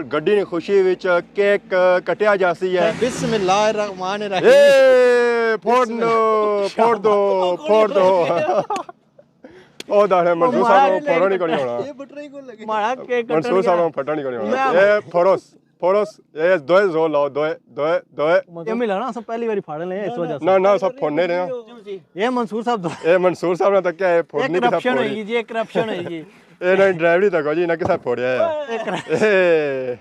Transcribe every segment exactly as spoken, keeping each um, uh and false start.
گڈی نی خوشی وچ کیک کٹیا جاسی ہے۔ بسم اللہ الرحمن الرحیم۔ اے، پھوڑ نو، پھوڑ دو، پھوڑ دو۔ او داڑے منصور صاحب نو پھوڑا نہیں کونی ہونا۔ ماڑا کیک کٹن منصور صاحب گیا۔ نو پھٹا نہیں کونی ہونا۔ میں اے پھوڑوس، پھوڑوس، اے دوئے زور لاؤ، دوئے، دوئے، دوئے۔ اے ملانا اساں پہلی واری پھاڑ لے اس وجہ سے۔ نہ، نہ، سب پھوڑنے رہے ہیں۔ اے منصور صاحب تو اے منصور صاحب نے تو کیا ہے، اے پھوڑنی کسا کرپشن پھوڑی؟ ہوئی جی، اے کرپشن ہوئی جی۔ اے نہ ڈرائیوری تک جی، نہ کسا پھوڑیا ہے۔ اے کر- اے۔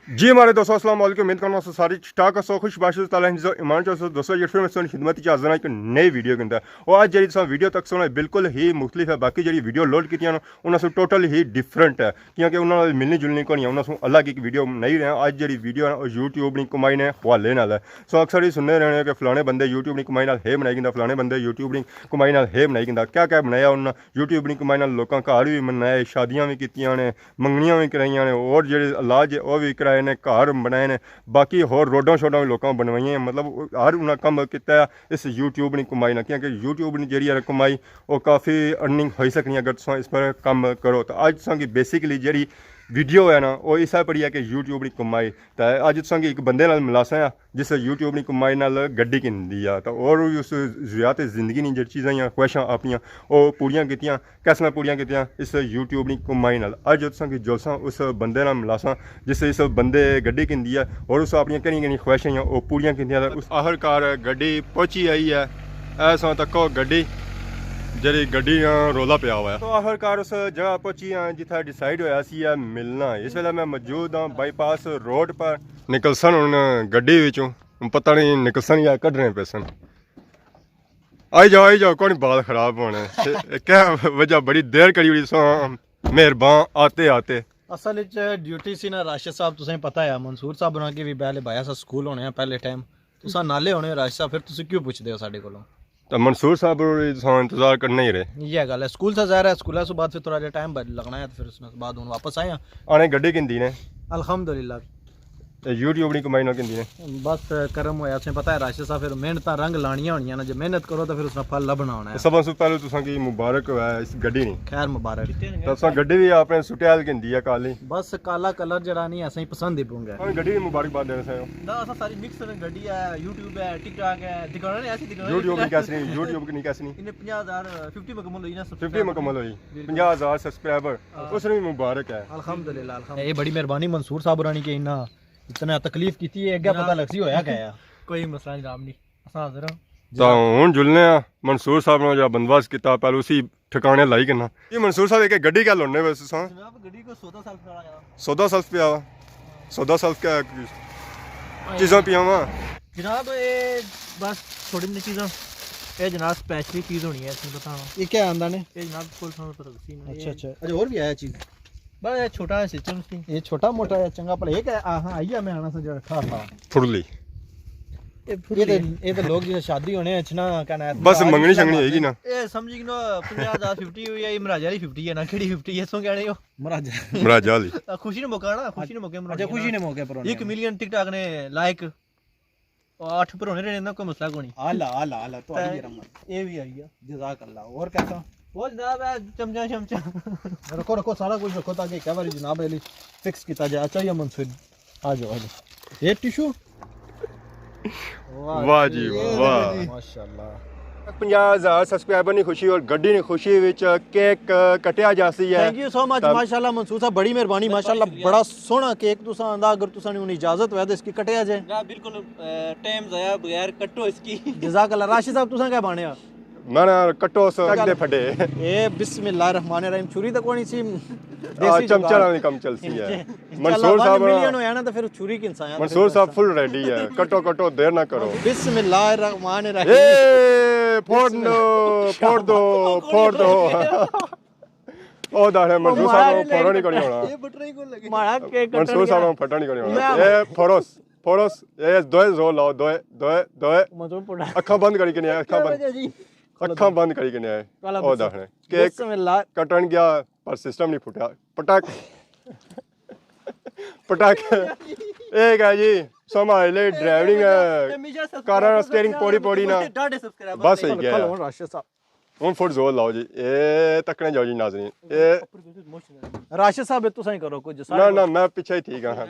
جی ہمارے دوستو، السلام علیکم، امید کرنا سو ساری ٹھیک ٹھاک ہسو، خوش باش ہسو، تعالیٰ حفظ و ایمان چ ہسو۔ دوستو، یہ پھر میں تساں نی خدمت چ حاضر ہاں ایک نئی ویڈیو کے اندر۔ اور آج جڑی تساں ویڈیو تک سنو بالکل ہی مختلف ہے، باقی جڑی ویڈیو لوڈ کیتیاں نا، انہاں سوں ٹوٹل ہی ڈفرنٹ ہے، کیونکہ انہاں نال ملنی جلنی کونی ہے، انہاں سوں الگ ایک ویڈیو بنائی رہے ہیں۔ آج جڑی ویڈیو ہے نا، او یوٹیوب نی کمائی نے حوالے نال ہے۔ سو اکثر ہی سننے رہنے کہ فلانے بندے یوٹیوب نی کمائی نال ہے بنائی گندا، فلانے بندے یوٹیوب نی کمائی نال ہے بنائی گندا۔ کیا کیا بنایا انہاں یوٹیوب نی کمائی نال؟ لوکاں گھر بھی منائے، شادیاں بھی کیتیاں نے، منگنیاں وی کرائیاں نے، اور جڑے علاج ہے او وی کرائے نے، گھر بنائے نے، باقی ہور روڈاں شوڈاں وی لوکاں بنوائیاں نے۔ مطلب ہر انہاں کم کیتا ہے اس یوٹیوب نی کمائی نال، کیونکہ یوٹیوب نی جڑی ہے کمائی او کافی ارننگ ہوئی سکنی اگر تساں اس پر کم کرو۔ تو اج تساں کی بیسیکلی جڑی ویڈیو ہے نا، او اسے پر ہی ہے کہ یوٹیوب نی کمائی۔ تے اج تساں کی ایک بندے نال ملاساں آ جس یوٹیوب نی کمائی نال گڈی گھندی آ، تے اور وی اس ضروریات زندگی نی جڑی چیزاں یا خواہشاں اپنیاں او پوریاں کیتیاں۔ کس نال پوریاں کیتیاں؟ اس یوٹیوب نی کمائی نال۔ اج تساں کی جلساں اس بندے نال ملاساں جس اس بندے گڈی گھندی ہے اور اس اپنیاں کہڑیاں کہڑیاں خواہشاں یا او پوریاں کیتیاں۔ تے اس آخر کار گڈی پہنچی آئی ہے۔ اے ساں تکو گڈی جڑی گڈی نال رولا پیا ہوا ہے۔ تو آخر کار اس جگہ پہنچی ہاں جتھا ڈیسائیڈ ہویا سی ہے ملنا۔ اس ویلے میں موجود ہاں بائی پاس روڈ پر۔ نکلسن ہن گڈی وچوں، ہن پتہ نہیں نکلسن یا کڈھنے پیسن۔ آئی جاؤ، آئی جاؤ، کون بال خراب ہونے؟ کیا وجہ بڑی دیر کری ہوئی سو، مہربان آتے آتے۔ اصل وچ ڈیوٹی سی نا راشد صاحب، تساں پتہ ہے منصور صاحب ہونا کی بھی پہلے بایا سا سکول ہونے ہیں پہلے ٹائم، تساں نالے ہونے راشد صاحب، پھر تساں کیوں پوچھدے ہو ساڈے کولوں؟ تے منصور صاحب ہوری تساں انتظار کرنا ہی رہے۔ یہ گل ہے، سکول تھا ظاہر ہے، سکول سے بعد پھر تھوڑا جہا ٹائم لگنا ہے، تو پھر اس نے بعد ہن واپس آئے ہیں۔ آنے گڈی گھندی نے۔ الحمدللہ۔ تے یوٹیوب نی کمائی نہ گھندی نے۔ بس کرم ہویا، تساں پتہ ہے راشد صاحب، پھر محنت رنگ لانیاں ہونیاں نا، جے محنت کرو تو پھر اس نا پھل لبھنا ہونا ہے۔ سب سے پہلے تساں کی مبارک ہوا ہے اس گڈی نی۔ خیر مبارک۔ تے تساں گڈی بھی اپنے سٹیل گھندی ہے کالی۔ بس کالا کلر جڑا نہیں اساں پسند ہی پونگا ہے۔ ہن گڈی دی مبارکباد دینا چاہیے۔ نہ، اساں ساری مکس نے، گڈی ہے، یوٹیوب ہے، ٹک ٹاک ہے، دکانا نے ایسی دکانا یوٹیوب نہیں کیسنی، یوٹیوب کی نہیں کیسنی۔ انہیں پنجاہ ہزار، ففٹی مکمل ہوئی نا، ففٹی سبسکرائبر۔ مکمل ہوئی۔ بالکل۔ پنجاہ ہزار سبسکرائبر۔ ہاں۔ اس نے بھی مبارک ہے۔ الحمدللہ، الحمدللہ۔ یہ بڑی مہربانی منصور صاحب ہوراں نی کہ انہاں اتنا تکلیف کیتی ہے، اگے جناب۔ پتہ لگسی ہویا کیا ہے۔ کوئی مسئلہ نہیں جناب، نہیں۔ اساں حاضر ہاں۔ تاں ہن جلنے آں، منصور صاحب نے جا بندوبست کیتا، پہلے اسی ٹھکانے لائی کنا۔ یہ منصور صاحب، ایک گڈی کیا لونے ویسے ساں؟ جناب، گڈی کو سودا سیلف کرانا ہے۔ سودا سیلف پیا وا؟ سودا سیلف کیا ہے؟ چیزاں پیاں وا؟ جناب، اے بس تھوڑی منی چیزاں۔ اے جناب، اسپیشلی چیز ہونی ہے، تساں بتانا۔ یہ کیا آندا نے؟ اے جناب، کول ساں پتہ لگسی نا۔ اچھا، اچھا۔ اچھا، اور بھی آیا چیز؟ بس اے چھوٹا ہے سسٹم سی۔ یہ چھوٹا موٹا ہے، چنگا، بھلا یہ کیا؟ ہاں، ہاں، آئی ہے، میں آنا سا جڑا کھا کھا۔ پھرلی۔ اے یہ تے، پھرلی۔ یہ تے لوگ جیسے شادی ہونے اچ نا، کہنا ہے، بس منگنی شنگنی ہوئے گی نا۔ اے سمجھی گی نا، پنجاہ ہزار ففٹی ہوئی ہے، یہ مراجہ والی ففٹی ہے نا، کیڑی ففٹی ہے، سو کہنے ہو؟ مراجہ۔ مراجہ والی۔ آ، خوشی نے موقع نا، خوشی نے موقع پر اچھا، ہونے خوشی نا۔ نے موقع پر ہونے ایک نا۔ ملین ٹک ٹاک نے لائک۔ اٹھ پر ہونے رہنے نا، کوئی مسئلہ کوئی نہیں۔ آلہ، آلہ، آلہ، تو آئی تے رحمت۔ اے بھی آئی ہے۔ جزاک اللہ۔ اور کیسا؟ وہ جناب ہے چمچا شمچا۔ رکھو، رکھو، سارا کچھ رکھو تاکہ ایک باری جناب علی فکس کیتا جائے۔ اچھا، یہ منصور، آ جاؤ، آ جاؤ۔ یہ ٹشو؟ واہ جی، واہ۔ ماشاءاللہ۔ پنجاہ ہزار سبسکرائبر نی خوشی اور گڈی نی خوشی وچ کیک کٹیا جاسی ہے۔ تھینک یو سو مچ، تاں ماشاءاللہ منصور صاحب، بڑی مہربانی، بہت ماشاءاللہ، شکریہ۔ بڑا سوہنا کیک تساں آندا، اگر تساں نی ہن اجازت ہوئے تے اس کی کٹیا جائے۔ نہ، بالکل، اے، ٹائم ضائع بغیر کٹو اس کی۔ جزاک اللہ۔ راشد صاحب، تساں کیا بانیا؟ میں نا کٹو اس ٹک دے پھڈے۔ اے بسم اللہ الرحمن الرحیم، چھری تے کونی سی، آ، دیسی چمچا جگاڑ۔ نال ہی کم چلسی ہے۔ انشاءاللہ منصور ون صاحب، ملین ہویا نا تے پھر چھری کنساں۔ منصور صاحب فل ریڈی ہے، کٹو کٹو، دیر نہ کرو۔ بسم اللہ الرحمن الرحیم۔ اے، پھوڑ دو، پھوڑ دو، پھوڑ دو۔ او داڑے منصور صاحب، پھوڑو نہیں کونی ہونا۔ ماڑا کیک کٹن منصور صاحب گیا۔ پھٹا نہیں کونی ہونا۔ میں اے پھوڑوس، پھوڑوس، اے دوئے زور لاؤ، دوئے، دوئے، دوئے۔ منصور پھوڑا۔ اکھاں بند کری کنے آئے، اکھاں بند۔ جی۔ اکھاں بند کری کنے آئے۔ کالا او بچہ۔ داڑے۔ کیک بسم اللہ۔ کٹن گیا، پر سسٹم نہیں پھٹا۔ پٹک۔ پٹاخے۔ ایک ہے جی، سمجھ لے ڈرائیونگ ہے۔ کاراں نا سٹیئرنگ پوڑی پوڑی نا۔ بس ہی گیا۔ کھلو، کھلو، راشد صاحب۔ ہن فٹ زور لاؤ جی، اے تکنے جاؤ جی ناظرین۔ اے راشد صاحب، تساں ہی کرو کچھ، نہ نہ، میں پیچھے ہی ٹھیک ہاں۔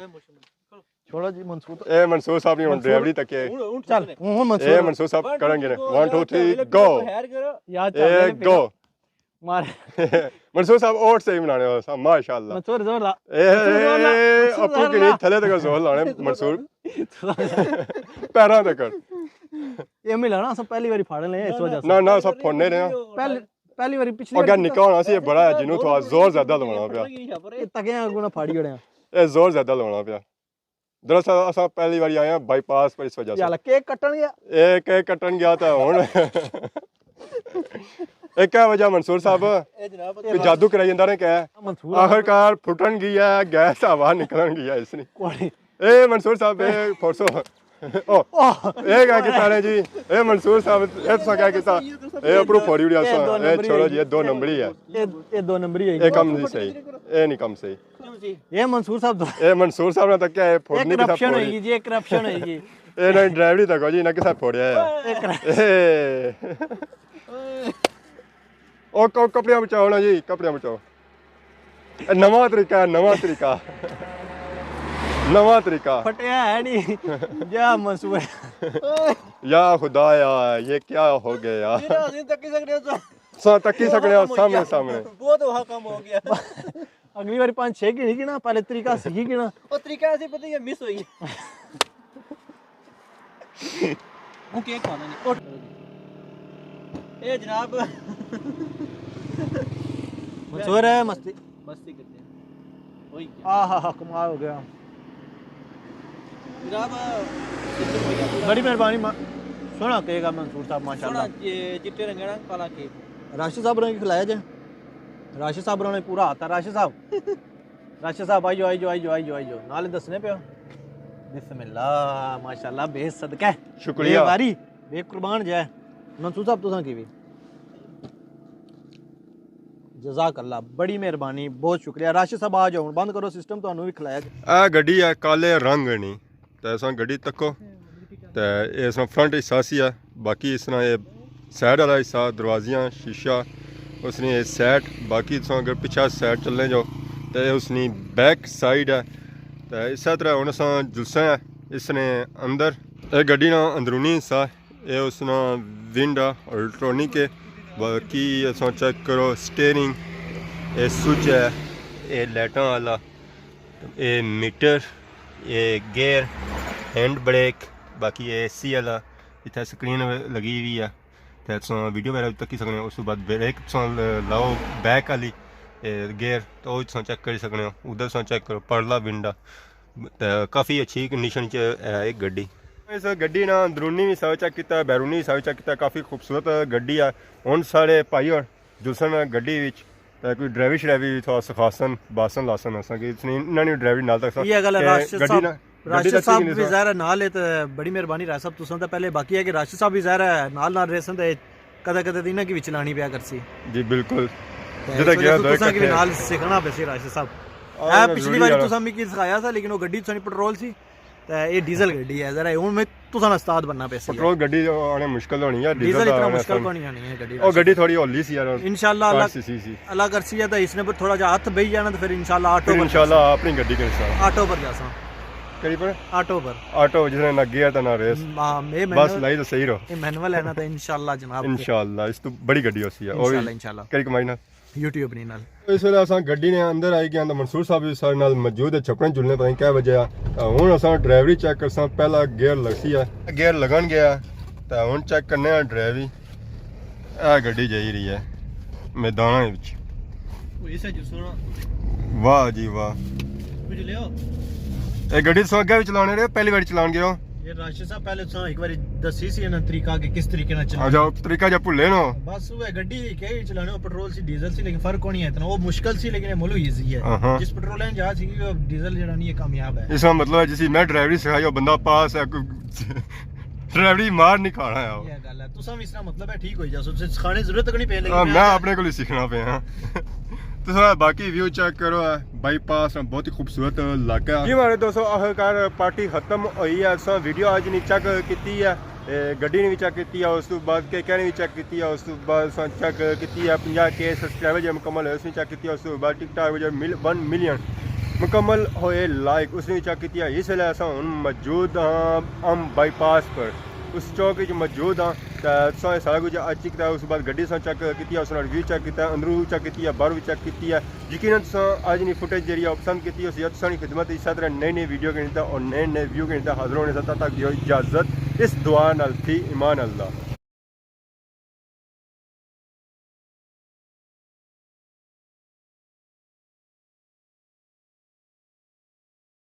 چھوڑو جی منصور۔ اے منصور صاحب نے ہن منصور۔ ڈرائیوری تکے۔ چل، ہن منصور۔ اے منصور صاحب کرن گے۔ ون، ٹو، تھری، گو۔ یار، اے چل، گو۔ مار۔ منصور صاحب اوٹس ہی بنانے ہو سا، ماشاءاللہ۔ منصور زور لا۔ اے، منصور زور لا۔ اے، منصور اپو زور کی لا۔ نہیں، تھلے تک زور لانے منصور۔ پیراں تک۔ یہ میں لانا، اساں پہلی واری پھاڑ لے، اس وجہ سے۔ نہ نہ، سب پھوڑنے رہے ہیں۔ پہلی، پہلی واری، پچھلی اگر واری نکا ہونا سی، یہ بڑا ہے، جنوں تھوڑا زور زیادہ لگانا پیا۔ یہ تگے آنگوں نہ پھاڑی اڑیا۔ اے زور زیادہ لگانا پیا۔ دراصل اساں پہلی واری آئے ہیں بائی پاس پر، اس وجہ سے۔ یالا کیک کٹن گیا۔ اے کیک کٹن گیا تھا ہن۔ اے کیا وجہ منصور صاحب؟ اے جناب، کوئی جادو کرائی جاندا نے کیا؟ منصور آخر کار پھٹن گئی ہے، گیس ہوا نکلن گئی ہے اس نے۔ کوئی۔ اے منصور صاحب، اے پھوڑسو۔ او، اے کیا کیتا نے جی؟ اے منصور صاحب، اے تساں کیا کیتا؟ اے اپروں پھوڑی اڑیا اے سا۔ دو اے نمبری چھوڑو ہے جی، جی۔ اے دو نمبری ہے۔ اے دو نمبری ہے اے جی۔ کم نہیں صحیح۔ اے نہیں کم صحیح۔ کیوں جی؟ اے منصور صاحب تو، اے منصور صاحب نے تو کیا ہے، اے پھوڑنی کی کرپشن پھوڑی۔ ہوئی گی جی، اے کرپشن ہوئی گی۔ اے نہ ڈرائیوری تک ہو جی، نہ کسا پھوڑیا ہے۔ اے کر- اے۔ او ک-، کپڑیاں بچاؤ نا جی، کپڑیاں بچاؤ۔ اے نواں طریقہ ہے، نواں طریقہ۔ نواں طریقہ۔ پھٹیا ہے نہیں۔ یا منصور۔ یا خدایا، یہ کیا ہو گیا؟ یہ نہ، ہسیں تکی سکنے ہو۔ سا تکی سکنے ہو، سامنے، سامنے۔ بہت اوکھا کم ہو گیا۔ اگلی باری پانچ چھ گھنی گھنا، پہلے طریقہ سیکھی گھنا۔ او طریقہ ایسے پتہ ہی ہے، مس ہوئی۔ ہوں کیک کھانا نہیں۔ اٹھ۔ اے جناب۔ منصور ہے مستی۔ مستی کرتے ہیں۔ وہی کیا۔ آہا ہا، کمال ہو گیا۔ جناب، بڑی مہربانی، ما-، سوہنا کیک آ منصور صاحب، ماشاءاللہ۔ سوہنا، یہ چٹے رنگ نا کالا کیک۔ راشد صاحب ہوراں کی کھلایا جے۔ راشد صاحب ہوراں نے پورا آتا، راشد صاحب۔ راشد صاحب، آئی جو، آئی جو، آئی جو، آئی جو، آئی جو۔ نال دسنے پیو۔ بسم اللہ، ماشاءاللہ، بے صدقہ۔ شکریہ۔ بے واری، بے قربان جے۔ منصور صاحب، تساں کی بھی۔ جزاک اللہ، بڑی مہربانی، بہت شکریہ۔ راشد صاحب، آ جاؤ، ہن بند کرو سسٹم، تہانوں وی کھلایا جائے۔ اے گڈی ہے کالے رنگ نی، تے اساں گڈی تکو، تے اے اساں فرنٹ حصہ سی ہے، باقی اس طرح اے سائیڈ والا حصہ، دروازیاں، شیشہ، اس نی اے سیٹ، باقی تساں اگر پچھا سائیڈ چلنے جاؤ، تے اے اس نی بیک سائیڈ ہے۔ تے اسے طرح ہن اساں جلساں ہے اس نے اندر۔ اے گڈی نا اندرونی حصہ۔ اے اس نا ونڈ آ، الٹرونک ہے۔ باقی اساں چیک کرو، سٹیئرنگ، اے سوئچ ہے، اے لائٹاں آلا، اے میٹر، اے گیئر، ہینڈ بریک، باقی اے سی آلا، اتھے سکرین لگی ہوئی ہے۔ تے تساں ویڈیو وغیرہ وی تکی سکنے ہو۔ اس تو بعد بریک تساں لاؤ، بیک آلی، اے گیئر، تو او تساں چیک کری سکنے ہو۔ ادھر تساں چیک کرو، پرلا ونڈ آ۔ تے کافی اچھی کنڈیشن چ ہے ایک گڈی۔ اس گڈی نا اندرونی وی سارا چیک کیتا، بیرونی وی سارا چیک کیتا، کافی خوبصورت گڈی آ۔ ہن سارے بھائی ہور جلسن گڈی وچ، تے کوئی ڈرائیوری شرائیوری وی تھوڑا سکھاسن، باسن لاسن اساں کہ اس نے، انہاں نی ڈرائیوری نال تک سا یہ گل ہے، کہ راشد گڈی صاحب، نا، گڈی راشد تک صاحب کی وی نہیں سا۔ ظاہر ہے نال ہے، تے بڑی مہربانی راشد صاحب تساں تے پہلے، باقی ہے کہ راشد صاحب وی ظاہر ہے نال نال رہسن تے کدے کدے تے انہاں کی وی چلانی پیا کرسی۔ جی بالکل۔ تے جدھر اس وجہ گیا سے دوئے تساں کی وی کٹھے۔ نال سیکھنا پیسی راشد صاحب۔ آہ، اے نہ پچھلی ضروری واری ہے نا۔ تساں میکی سکھایا سا، لیکن او گڈی تساں نی پٹرول سی، تے اے ڈیزل گڈی ہے۔ ذرا ہن میں تساں نا استاد بننا پیسی ہے۔ پٹرول گڈی آنے مشکل ہونی ہے، ڈیزل ڈیزل اتنا آنے مشکل آسان۔ کونی آنی ہے گڈی او راشد گڈی صاحب۔ تھوڑی ہولی سی یار، انشاءاللہ اللہ، گھٹ سی سی۔ اللہ کرسی ہے تے اس نے پر تھوڑا جا ہتھ بہی جانا تے پھر انشاءاللہ آٹو پھر پر انشاءاللہ جاساں۔ اپنی گڈی کرساں۔ آٹو پر جاساں۔ کری پر؟ آٹو پر۔ آٹو جس نے نہ گیئر تے نہ ریس۔ ہاں، اے بس مینول، لائی تے صحیح رہو۔ اے مینول ہے نا، تے انشاءاللہ جناب۔ انشاءاللہ، اس تو بڑی گڈی ہوسی ہے، او وی انشاءاللہ، انشاءاللہ۔ کری کمائی نال۔ یوٹیوب نی نال۔ اس ویلے اساں گڈی نے اندر آئی گئے تے منصور صاحب وی سارے نال موجود ہے، چھپڑے جلنے پتہ نہیں کیا وجہ ہے۔ تے ہن اساں ڈرائیوری چیک کرساں، پہلا گیئر لگسی ہے۔ گیئر لگن گیا، تے ہن چیک کرنے آں ڈرائیوری۔ اے گڈی جائی رہی ہے میداناں وچ۔ او ایسا جو سونا۔ واہ جی واہ۔ کچھ لیو۔ اے گڈی تساں اگے وی چلانے رہے، پہلی واری چلان گئے ہو؟ یہ راشد صاحب پہلے تساں ایک باری دسی سی نا طریقہ کہ کس طریقے نال چلانا۔ اچھا، طریقہ جا بھلے نا۔ بس وہ گڈی کیا ہی چلانے، وہ پٹرول سی، ڈیزل سی، لیکن فرق کونی ہے اتنا۔ وہ مشکل سی، لیکن یہ ملو ایزی ہے۔ ہاں ہاں۔ جس پٹرول نے جہاز سیکھی، وہ ڈیزل جڑا نہیں ہے، کامیاب ہے۔ اس کا مطلب ہے جس میں ڈرائیوری سکھائی، وہ بندہ پاس ہے، کوئی ڈرائیوری مار نہیں کھانا ہے وہ۔ یہ گل ہے، تساں بھی اس طرح مطلب ہے ٹھیک ہوئی جاسو، تساں سکھانے ضرورت تک نہیں پے، لیکن ہاں، میں میں اپنے کو ہی سیکھنا پیا ہاں۔ تساں باقی ویو چیک کرو، ہے بائی پاس نا بہت ہی خوبصورت علاقہ ہے۔ جی مہاڑے دوستو، آخر کار پارٹی ختم ہوئی ہے، اساں ویڈیو اج نی چیک کیتی ہے۔ اے گڈی نے وی چیک کیتی ہے، اس تو بعد کے کے نے وی چیک کیتی ہے، اس تو بعد اساں چیک کیتی ہے پنجاہ کے سبسکرائبر جے مکمل ہوئے، اس نے چیک کیتی ہے، اس تو بعد ٹک ٹاک وچ ون ملین مکمل ہوئے لائک، اس نے وی چیک کیتی ہے۔ اس ویلے اساں ہن موجود ہاں ام بائی پاس پر، اس چوک وچ موجود ہاں۔ تے تساں اے سارا کچھ اج چیک کیتا، اس بعد گڈی اساں چیک کیتی ہے، اس نال ویو چیک کیتا ہے، اندروں چیک کیتی ہے، باہر وی چیک کیتی ہے۔ یقیناً تساں اج نی فوٹیج جیڑی ہے او پسند کیتی ہوسی، تساں نی خدمت اچ اسے طرح نئے نئے ویڈیو گھنی تے اور نئے نئے ویو گھنی تے حاضر ہونے سا، تب تک دیو اجازت اس دعا نال، فی امان اللہ۔